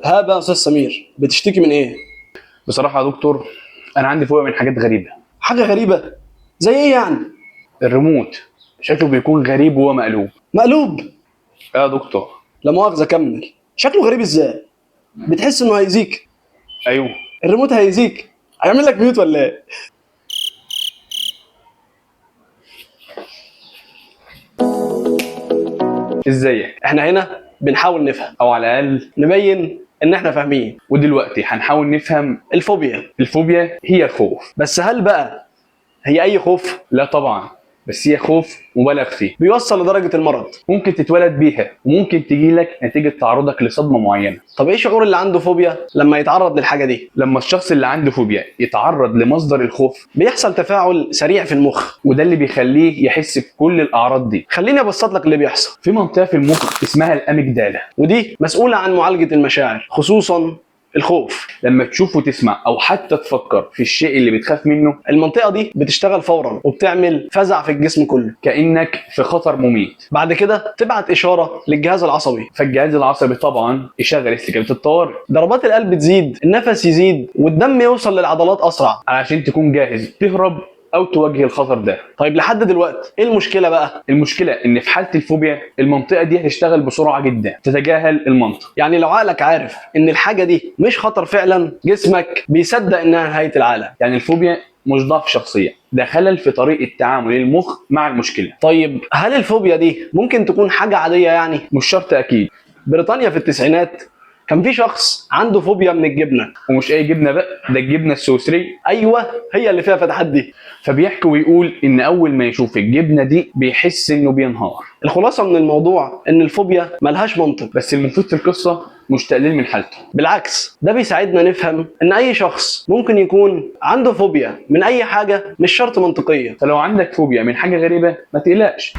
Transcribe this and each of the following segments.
ها بقى يا استاذ سمير، بتشتكي من ايه؟ بصراحة يا دكتور، انا عندي فوبيا من حاجات غريبة. حاجة غريبة زي ايه يعني؟ الريموت شكله بيكون غريب وهو مقلوب. مقلوب؟ يا دكتور لا مؤاخذة كمل. شكله غريب ازاي؟ بتحس انه هيأذيك؟ ايوه. الريموت هيأذيك؟ هيعمل لك mute ولا ايه؟ ازيك؟ احنا هنا بنحاول نفهم، او على الاقل نبين ان احنا فاهمين. ودلوقتي هنحاول نفهم الفوبيا. الفوبيا هي الخوف. بس هل بقى هي اي خوف؟ لا طبعا، بس هي خوف مبالغ فيه، بيوصل لدرجة المرض. ممكن تتولد بيها وممكن تجيلك نتيجة تعرضك لصدمه معينة. طب ايه شعور اللي عنده فوبيا لما يتعرض للحاجة دي؟ لما الشخص اللي عنده فوبيا يتعرض لمصدر الخوف بيحصل تفاعل سريع في المخ، وده اللي بيخليه يحس بكل الاعراض دي. خليني ابسط لك اللي بيحصل. في منطقة في المخ اسمها ال amygdala، ودي مسؤولة عن معالجة المشاعر، خصوصا الخوف. لما تشوف وتسمع او حتى تفكر في الشيء اللي بتخاف منه، المنطقة دي بتشتغل فورا وبتعمل فزع في الجسم كله، كانك في خطر مميت. بعد كده تبعت اشارة للجهاز العصبي، فالجهاز العصبي طبعا يشغل استجابة الطوارئ، ضربات القلب تزيد، النفس يزيد، والدم يوصل للعضلات اسرع، علشان تكون جاهز تهرب او تواجه الخطر ده. طيب لحد دلوقتي ايه المشكلة بقى؟ المشكلة ان في حاله الفوبيا المنطقة دي هتشتغل بسرعة جدا، تتجاهل المنطق. يعني لو عقلك عارف ان الحاجة دي مش خطر فعلا، جسمك بيصدق انها نهاية العالم. يعني الفوبيا مش ضعف شخصية، ده خلل في طريقه تعامل المخ مع المشكلة. طيب هل الفوبيا دي ممكن تكون حاجة عادية يعني؟ مش شرط اكيد. بريطانيا في التسعينات كان في شخص عنده فوبيا من الجبنة. ومش اي جبنه بقى، ده الجبنة السويسريه. ايوه، هي اللي فيها فتحات دي. فبيحكي ويقول ان اول ما يشوف الجبنة دي بيحس انه بينهار. الخلاصة من الموضوع ان الفوبيا ملهاش منطق، بس المفيد في القصة مش تقليل من حالته، بالعكس ده بيساعدنا نفهم ان اي شخص ممكن يكون عنده فوبيا من اي حاجة، مش شرط منطقية. فلو عندك فوبيا من حاجة غريبة ما تقلقش،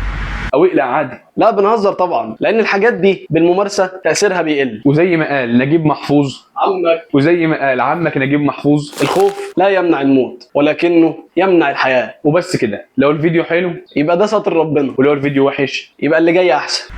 او اقلق عادي. لا بنهزر طبعا، لان الحاجات دي بالممارسة تاثيرها بيقل. وزي ما قال نجيب محفوظ عمك، وزي ما قال عمك نجيب محفوظ، الخوف لا يمنع الموت ولكنه يمنع الحياة. وبس كده. لو الفيديو حلو يبقى ده ستر ربنا، ولو الفيديو وحش يبقى اللي جاي احسن.